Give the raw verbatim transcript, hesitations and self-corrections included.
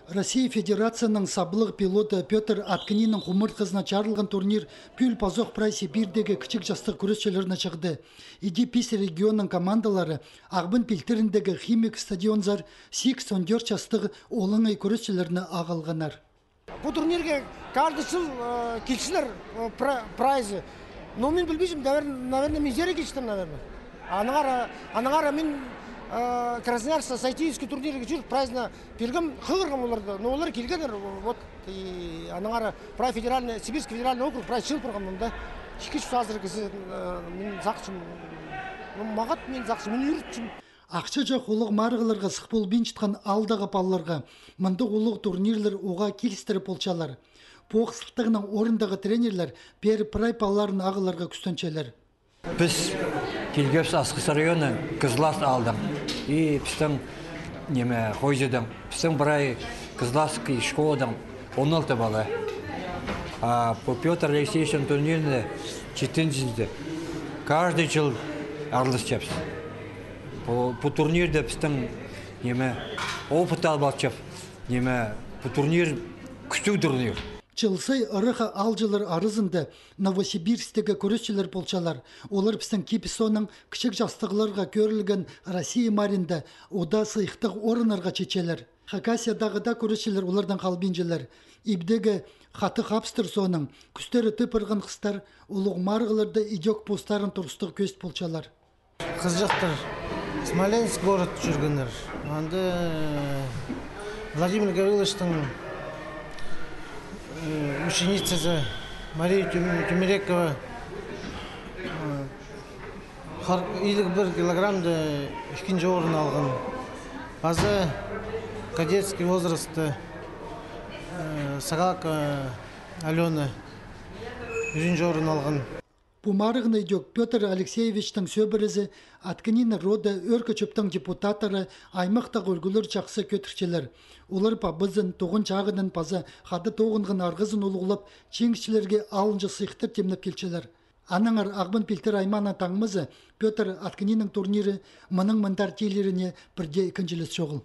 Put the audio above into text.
Россия Федерацияның саблығ пилоты Пётр Аткининнің хумартхызына чарылған турнир пӱӱл пазох прай Сибирьдегі кічіг частығ кӱресчілерні чыхты. Иди пис регионның командалары Ағбан пилтіріндегі «Химик» стадионзар сигіс-он тӧрт частығ олаңай кӱресчілерні ағылғаннар. Пу турнирге каждый чыл, э, килчелер, э, пра-, прайзы. Но мин пілбинчем, наверно, наверно, мин сірер килчем, наверно. Аннаңар, аннаңар мин, э, Красноярскта сайтиевский турнирге чӧр, прайзына пиргем, хығырғам оларны. Но олар килгеннер, вот, и аннаңар прай федеральный, Сибирский федеральный округ, прай чыыл парғам мында. Ікі чӱс азыра кізі, э, мин сағынчам, ну, мағат мин сағынчам, мин ӱрінчем. Ахча чох улуғ марығларға сых полбинчатхан аалдағы палаларға мындағ улуғ турнирлер уғаа килістіре полчалар. Пу ох сылтағнаң орындағы тренерлер пеер прай палаларын ағыларға кӱстенчелер. Піс килгебіс Асхыс районы, Кызлас аалдаң. И пістің, неме, хойзыдаң. Пістің прай Кызласский школадаң он алты пала. А пу Пётр Алексеевичтің турниріне читінҷізінде. Каждый чыл араласчабыс. Пу, пу турнирде пістің, неме, опыт алып алчабыс. Неме, пу турнир кӱстіг турнир. Чыл сай ыраххы аалҷылар аразында Новосибирсктегі кӱресчілер полчалар. Олар пістің кибіс соонаң кічіг частығларға кӧрілген Россия маринда удаа сыйыхтығ орыннарға читчелер. Хакасиядағы даа кӱресчілер олардаң халбинчалар. Ибдегі хатығ хабыстыр соонаң кӱстері тіп парған хыстар улуғ марығларда идӧк постарын турыстығ кӧзіт полчалар. Хызыҷахтар Смоленск город чӧргеннер. Анда, э, Владимир Гавриловичтің, э, ученицазы Мария Тюм-, Тюмерекова, э, хар-, иліг пір килограммда ікінҷі орын алған. Паза кадетский возрастта, э, Сагалкова Алена ӱзінҷі орын алған. Пу марығны идӧк Пётр Алексеевичтің сӧбірезі, Аткининнің рода ӧӧркі чӧптің депутаттары, аймахтағы ӱлгӱлер чахсы кӧдірчелер. Олар пабазын, туған чағынын паза хада тоғынған арғазын улуғлап, чиңісчілерге алынҷа сыйыхтар тимнеп килчелер. Аннаңар Ағбан пилтірі аймағының таңмазы Пётр Аткининнің турнирі мының мындар тилеріне пірдее ікінҷілес чоғыл.